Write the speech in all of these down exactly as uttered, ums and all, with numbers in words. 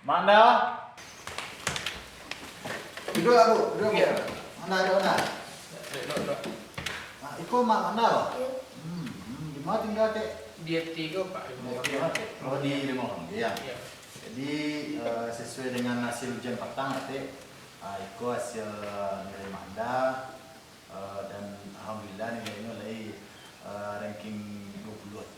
Mak Nda. Duduak, Bu. Duduak, Bu. Iyo. Mak Nda, duduak, Mak Nda. Duduak, duduak. Ah, iko Mak, Mak Nda, Pak? Iyo. Hmm, hmm, di ma tingga, Tek? Di A T ko, Pak. Di A T ko, Tek. Oh, di rumah, iyo. Iyo. Jadi, eh, sesuai dengan hasil ujian patang, Tek. Ah, iko hasil nilai Mak Nda. Eh, dan alhamdulillah nilainyo lai, eh, ranking duo puluah.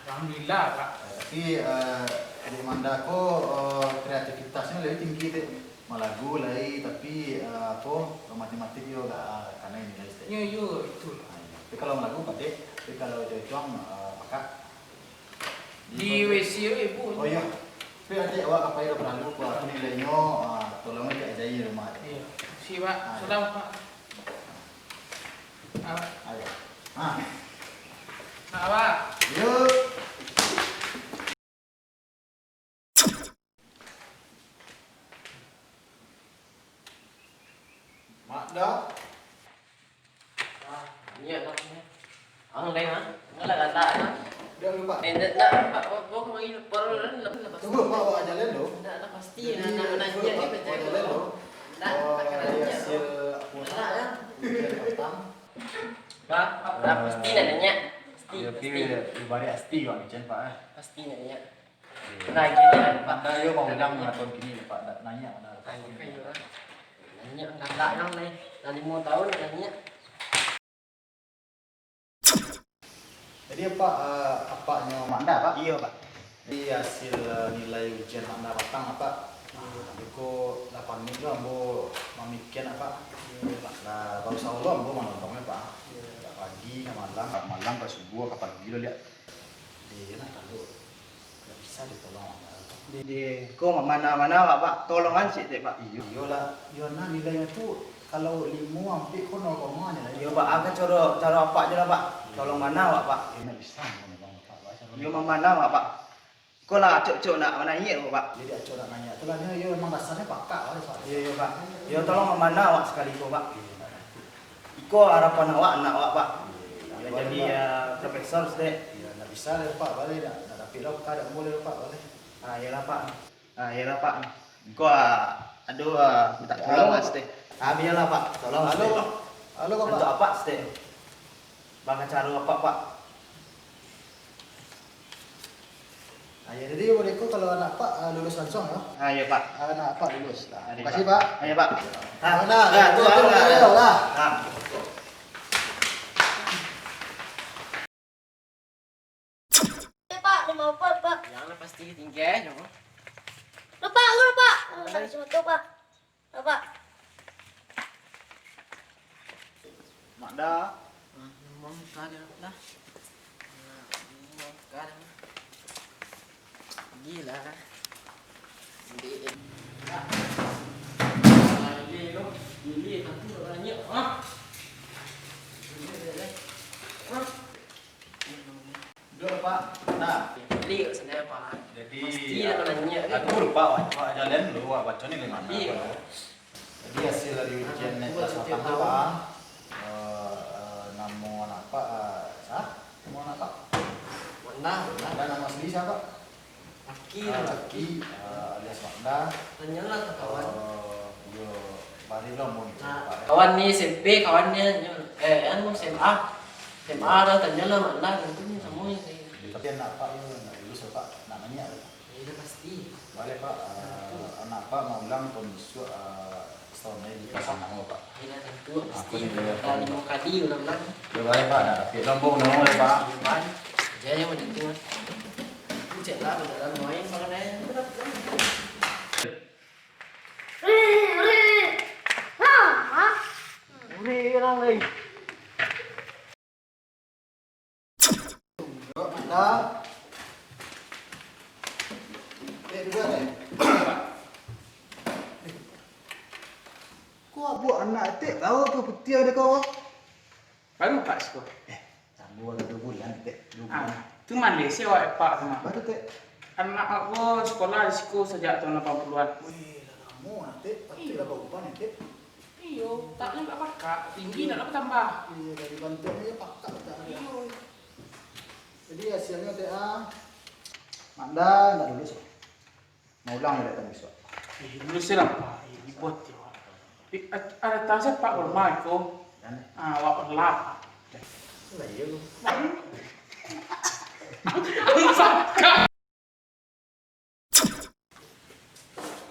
Alhamdulillah, Pak. Eh, tapi, eh, Dek Mak Nda ko, eh, kreativitasnyo lai tinggi, Tek. Malagu lai, tapi, eh, apo, matematik yo agak, eh, kanai nilai, Tek. Yo, yo, itu. Ah, iyo. Tapi kalau malagu, Pak, Tek, tapi kalau itu-ituang, eh, pakak. Di W C, Ibu. Oh, iyo. Tapi nanti awak ka pai paralu, Pak. Aku nilainyo, ah, tolong cek ajai rumah. Iyo. Siap, Pak. Ah, iyo. Salam, Pak. Ah. Ayo. Ah. Nah, Pak. Yuk. Mak Nda. Ah, iyo, Pak. Ang dai, ha? Enggak lah, galak, ha? Dah, Pak. Eh, ndak, ndak, Pak, Pak, Pak, kemari lapar, lapar, lapar. Tunggu, Pak, awak jalan dulu. Ndak, ndak, pasti. Jadi, nak, nak, tunggu, nak, Pak, nak, awak jalan dulu. Ndak, oh, tak kena dari aja, hasil Pak. Aposak, ndak, ya. Ujian patang. Pak, Pak, Pak, pasti nak nanya. Pasti, ya, pasti. Tapi, ibarat pasti, Pak, ujian, Pak, eh. Pasti nak nanya. Nah, gini, Pak. Mak Nda yo maulang lah tahun kini, Pak. Ndak nanya, ndak. Ah, iyo, iyo lah. Nanya galak lah, lai. Lah limo tahun nanya. Jadi, Pak, eh, apaknyo Mak Nda, Pak? Iyo, Pak. Jadi, hasil, eh, nilai ujian Mak Nda patang, Pak. Nah, beko lah panik lo ambo mamikian, Pak. Iyo, Pak. Lah, baruso lo ambo manontonnyo, Pak. Iyo. Lah pagi ka malam, ka malam ka subuah, ka pagi lo liak. Iyo, nak tahu. Ndak bisa ditolong. Di, di, ko ma-, mana, mana awak, Pak? Tolongan sik, Pak. Iyo, iyolah. Iyo, nah, nilainyo tu kalau limo ampek ko nol koma nilai. Iyo, Pak. Apo caro, caro apak je lah, Pak. Tolong mana awak, Pak? Iyo, ndak bisa nolong Pak. Iyo, ma-, mana awak, Pak? Ko lah acok-acok nak manaiak ko, Pak. Jadi acok nak manaiak tu lah, iyo, iyo, memang dasarnyo pakak lah, Pak. Iyo, iyo, Pak. Iyo, tolong ma-, mana awak sakali ko, Pak. Iyo, ndak ado. Iko harapan awak, anak awak, Pak. Iyo, iyo, jadi, Pak. Ya, profesor, Ustaz. Iyo, ndak bisa lah, Pak, baleh dak. Ndak dapek lah, Pak, dak buliah, Pak, baleh. Ah, iyolah, Pak. Ah, iyolah, Pak. Engkau, ah, aduh, ah, minta tolong lah, Ustaz. Ah, bialah, Pak. Tolong, Ustaz. Halo, Pak. Bantu apak, Ustaz. Baa caro apak, Pak? Ah, ya, jadi, buliah ko kalau anak apak, ah, lulus langsung, ya? Ah, ya, Pak. Ah, anak apak lulus. Lah, makasih, Pak. Ah, ya, Pak. Ah, nah, nah, tu, tu, ah, tu, nah. Lah. Ah. Eh, Pak, lima rupiah, Pak. Jangan pasti tinggi, eh, jangan. Lupa, aku lupa. Oh, ada sepatu, Pak. Lupa. Mak Nda. Ah, memang tak ada lah. Nah, memang tak ada. Gila. Gila. Gila, tu banyak, ah. Gila, gila. Ah. Duduak, Pak. Nah. Jadi, pasti lah nanya, kan? Aku lupa, Pak. Pak, jalan dulu, Pak. Baco ni dari mana, Pak? Jadi, hasil dari ujian netes patang tu, Pak. Eh, eh, namo anak Pak, eh, sa? Namo anak Pak? Mak Nda. Mak Nda, namo asli sia, Pak? Laki. Ah, Laki, ah, alias Mak Nda. Tanyolah ka kawan. Oh, iyo, bari lo mun. Nah, Pak, eh. Kawan ni S M P, kawan ni, eh, anu, S M A. S M A lah, tanyolah Mak Nda, nanti ni samo ni. Tapi anak Pak yo ndak lulus, Pak, nak nanya, Pak. Iyo, pasti. Baleh, Pak, ah, anak Pak maulang tahun bisuak, ah, Setahun lai di pasang namo, Pak. Iyo, tantu, pasti. Limo kali ulang-ulang. Yo, baik, Pak. Dah, tapi lombok namo, Pak. Jaya macam tu, Mas. Cek lah, dalam main, makan air. Uri orang lain. Duduak, Mak Nda. Eh, duduak, eh. Ko buek anak etek, tahu tu putiah dia ko. Baru, Pak, siko. Eh, tunggu lah dua bulan, etek. Dua bulan. Ah, tu Malaysia awak, Pak, tu mah. Baru, Tek. Anak awak sekolah di siko sajak tahun lapan puluhan. Wih, lah lamo, Tek. Patut lah bauban, Tek. Iyo, tak nampak pakak, tinggi nak lah batambah. Iyo, dari bantuak ni pakak tak ada. Iyo. Jadi hasilnyo T A, Mak Nda ndak lulus. Maulang baliak tadi bisuak. Eh, dulu sih lah, Pak. Eh, dibuat ya, Pak. Di, at-, ada tahu siapa rumah itu? Aneh. Ah, awak berlap. Lah, iya lu.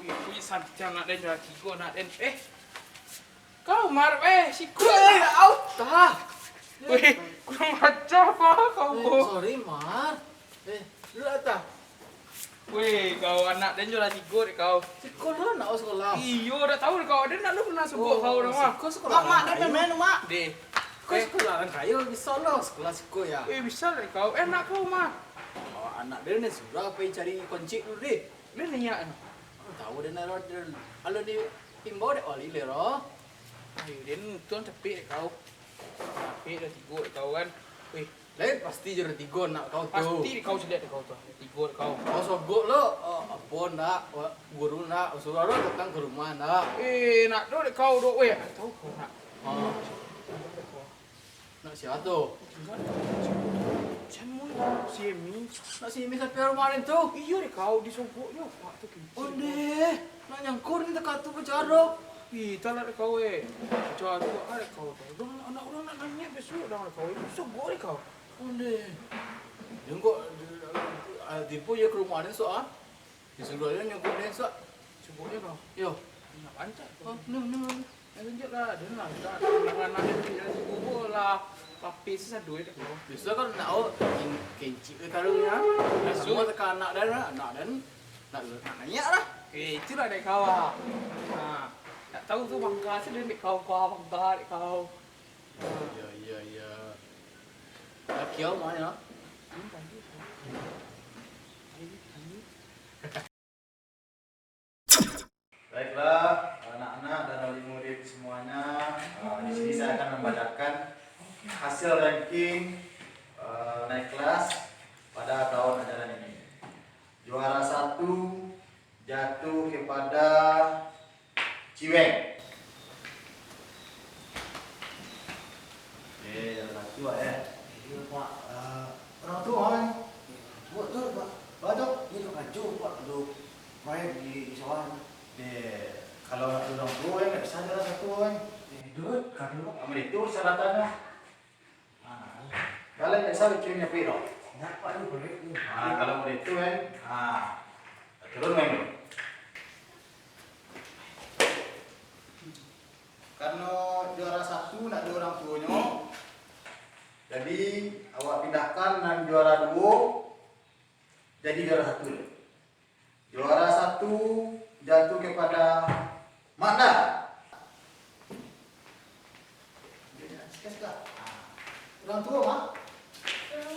Wih, wih, santiang nak den, juara tigo nak den. Eh, kau, Mar, eh, siko. Eh, au, tah. Wih, kurang ajar, Pak, kau. Eh, sorry, Mar. Eh, lu lah, tah. Weh, kau anak den juara tigo dek kau. Siko lo nak sekolah? Iyo, dak tahu dek kau. Den nak lu pernah sebut kau nama. Siko sekolah. Mak, mak, den main, Mak. Deh. Kau sekolah urang kayo, bisa lo sekolah siko ya. Eh, bisa dek kau. Eh, anak kau mah. Oh, anak den ni sudah pai cari koncik dulu deh. Den niat. Tahu den aro, alo di imbau dek wali le ro. Ayo, den untung capek dek kau. Capek dah tigo dek kau kan. Weh, Lain pasti juara tigo nak kau tu. Pasti kau caliak dek kau tu. Tigo dek kau. Kau sogok lo, oh, apo ndak, guru ndak, suruah lo datang ka rumah ndak. Eh, nak tu dek kau dok, weh. Tahu kau nak. Oh. Nak sia tu? Enggak. Siapa? Si Emi. Nak si Emi sampai rumah lain tu? Iyo dek kau disogok nyo. Pak tu. Ondeh, nak nyangkur ni teka tu bacaro. Ih, talak dek kau, eh. Bacaro dek kau tu. Urang anak urang nak naiak bisuak dek kau. Sogok dek kau. Ondeh. Yo kok, ah, tibo je ka rumah den, sok, ah. Disuruah jo nyogok den, sok. Sogok jo kau? Yo. Nak pancak kau. Oh, no, no, no. Yo, tunjuak lah. Den lah, dah, dah, dah, dah, dah, dah, dah, dah, lah. Papih sasado je kau. Biaso kan nak, oh, kin-, kincik ke taruh nya. Biaso. Samo teka anak den lah, anak den nak, nak naiak lah. Eh, itulah dek kau, ah. Ha. Tak tahu tu bangka se dek kau, kau bangka dek kau. Iya, iya, iya. Laki awak ma nyo? Baiklah, anak-anak dan wali murid semuanya, eh, di sini saya akan membacakan hasil ranking, eh, naik kelas pada tahun ajaran ini. Juara satu jatuh kepada Ciweng. Eh, juara satu, eh. Iya, Pak. Eh, urang tuo, eh. Buat tu, Pak. Batuk. Ini tu kacau, Pak. Aduh. Proyek di, di sawah. Eh, kalau nak urang tuo, eh, ndak bisa juara satu, eh. Eh, Dut, kado, Pak. Amun itu syaratannya. Ah, kalau ndak salah, ceweknya Piro. Ndak, Pak, tu proyek tu. Ah, kalau model tu, kan. Ah, turun, kan. Karena juara satu ndak ado urang tuonyo, jadi awak pindahkan nan juara duo jadi juara satu. Juara satu jatuh kepada Manda. Urang tuo, Mak.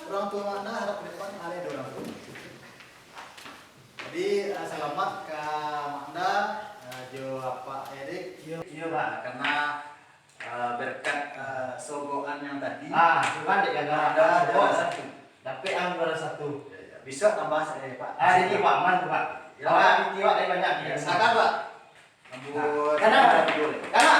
Urang tuo Manda harap ke depan ado urang tuo. Jadi, eh, salamat ka Manda, eh, jo Apak Erik. Iyo, iyo, Pak. Karena, eh, berkat, eh, sogokan yang tadi, ah, itu kan, dek Manda juara satu. Dapek ang juara satu. Ya, ya. Bisa tambah saya, Pak. Ah, ini Pak Man tu, Pak. Ya, Pak. Ini, Pak, banyak. Ya, silakan, Pak. Ambun. Nah, kana, kana.